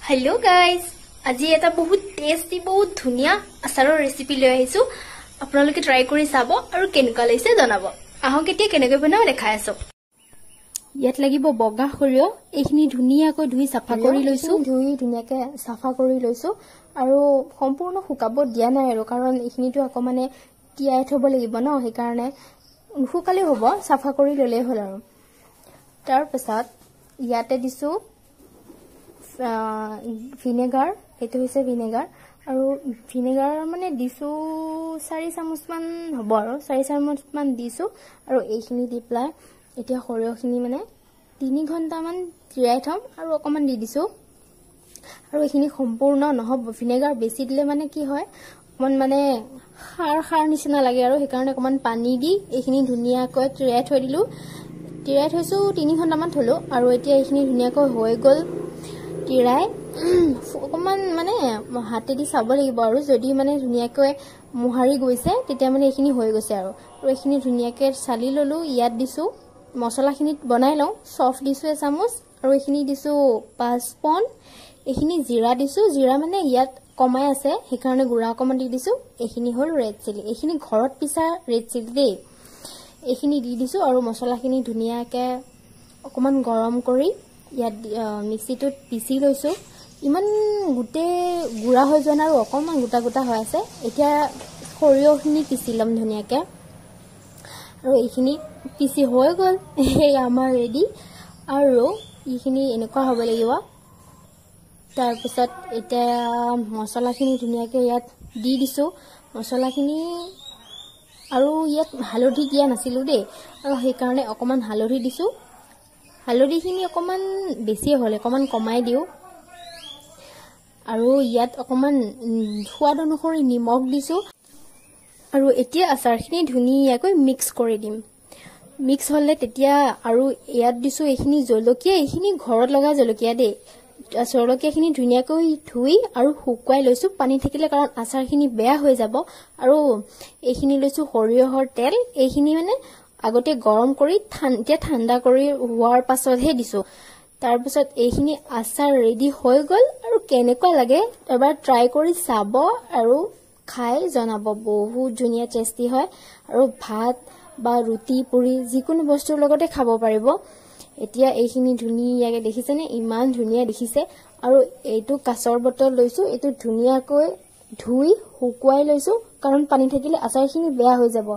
Hello' guys, আজি এটা বহুত টেষ্টি বহুত ধুনীয়া আচাৰৰ ৰেচিপি লৈ আহিছো। আপোনালোকে ট্ৰাই কৰি চাব আৰু কেনেকুৱা লাগিছে জনাব। আহক এতিয়া কেনেকৈ বনাওঁ দেখাই আছো। ইয়াত লাগিব বগা সৰিয়হ, এইখিনি ধুনীয়াকৈ ধুই চাফা কৰি লৈছো। ধুই ধুনীয়াকৈ চাফা কৰি লৈছো আৰু সম্পূৰ্ণ শুকাব দিয়া নাই আৰু, কাৰণ এইখিনিতো আকৌ মানে তিয়াই থব লাগিব ন, সেইকাৰণে নুশুকালেও হ'ব, চাফা কৰি ল'লেই হ'ল আৰু। তাৰপিছত ইয়াতে দিছো ভিনেগাৰ, সেইটো হৈছে ভিনেগাৰ। আৰু ভিনেগাৰ মানে দিছো 4 চামুচমান হ'ব আৰু, 4 চামুচমান দিছো। আৰু এইখিনি দি পেলাই এতিয়া সৰিয়হখিনি মানে 3 ঘণ্টামান তিয়াই থ'ম আৰু অকণমান দি দিছো। আৰু এইখিনি সম্পূৰ্ণ নহ'ব, ভিনেগাৰ বেছি দিলে মানে কি হয়, অকণমান মানে সাৰ সাৰ নিচিনা লাগে আৰু, সেইকাৰণে অকণমান পানী দি এইখিনি ধুনীয়াকৈ তিয়াই থৈ দিলো। তিয়াই থৈছো 3 ঘণ্টামান থলো। আৰু এতিয়া এইখিনি ধুনীয়াকৈ হৈ গ'ল তিৰাই। অকণমান মানে হাতেদি চাব লাগিব আৰু, যদি মানে ধুনীয়াকৈ মোহাৰি গৈছে তেতিয়া মানে এইখিনি হৈ গৈছে আৰু। আৰু এইখিনি ধুনীয়াকৈ চালি ল'লো। ইয়াত দিছোঁ মছলাখিনিত বনাই লওঁ। চফ দিছোঁ এচামুচ, আৰু এইখিনি দিছোঁ 5 ফোৰণ, এইখিনি জিৰা দিছোঁ। জিৰা মানে ইয়াত কমাই আছে, সেইকাৰণে গুড়া অকণমান দি দিছোঁ। এইখিনি হ'ল ৰেড চিলি, এইখিনি ঘৰত পিছা ৰেড চিলি দেই, এইখিনি দি দিছোঁ। আৰু মছলাখিনি ধুনীয়াকৈ অকণমান গৰম কৰি ইয়াত মিক্সিটোত পিচি লৈছোঁ। ইমান গোটেই গুড়া হৈ যোৱা নাই আৰু, অকণমান গোটা গোটা হৈ আছে। এতিয়া সৰিয়হখিনি পিচি ল'ম ধুনীয়াকৈ। আৰু এইখিনি পিচি হৈ গ'ল, এই আমাৰ ৰেডি। আৰু এইখিনি এনেকুৱা হ'ব লাগিব। তাৰপিছত এতিয়া মছলাখিনি ধুনীয়াকৈ ইয়াত দি দিছোঁ মছলাখিনি। আৰু ইয়াত হালধি দিয়া নাছিলোঁ দেই, আৰু সেইকাৰণে অকণমান হালধি দিছোঁ। হালধিখিনি অকণমান বেছিয়ে হ'ল, অকণমান কমাই দিওঁ। আৰু ইয়াত অকণমান সোৱাদ অনুসৰি নিমখ দিছোঁ। আৰু এতিয়া আচাৰখিনি ধুনীয়াকৈ মিক্স কৰি দিম। মিক্স হ'লে তেতিয়া আৰু ইয়াত দিছোঁ এইখিনি জলকীয়া, এইখিনি ঘৰত লগা জলকীয়া দেই। জলকীয়াখিনি ধুনীয়াকৈ ধুই আৰু শুকুৱাই লৈছোঁ, পানী থাকিলে কাৰণ আচাৰখিনি বেয়া হৈ যাব। আৰু এইখিনি লৈছোঁ সৰিয়হৰ তেল, এইখিনি মানে আগতে গৰম কৰি এতিয়া ঠাণ্ডা কৰি হোৱাৰ পাছতহে দিছোঁ। তাৰপিছত এইখিনি আচাৰ ৰেডি হৈ গ'ল। আৰু কেনেকুৱা লাগে এবাৰ ট্ৰাই কৰি চাব আৰু খাই জনাব। বহুত ধুনীয়া টেষ্টি হয় আৰু ভাত বা ৰুটি পুৰি যিকোনো বস্তুৰ লগতে খাব পাৰিব। এতিয়া এইখিনি ধুনীয়াকৈ দেখিছেনে, ইমান ধুনীয়া দেখিছে। আৰু এইটো কাঁচৰ বটল লৈছোঁ, এইটো ধুনীয়াকৈ ধুই শুকুৱাই লৈছোঁ, কাৰণ পানী থাকিলে আচাৰখিনি বেয়া হৈ যাব।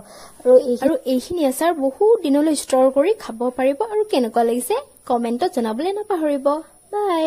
আৰু এইখিনি আচাৰ বহুত দিনলৈ ষ্ট'ৰ কৰি খাব পাৰিব। আৰু কেনেকুৱা লাগিছে কমেণ্টত জনাবলৈ নাপাহৰিব। বাই।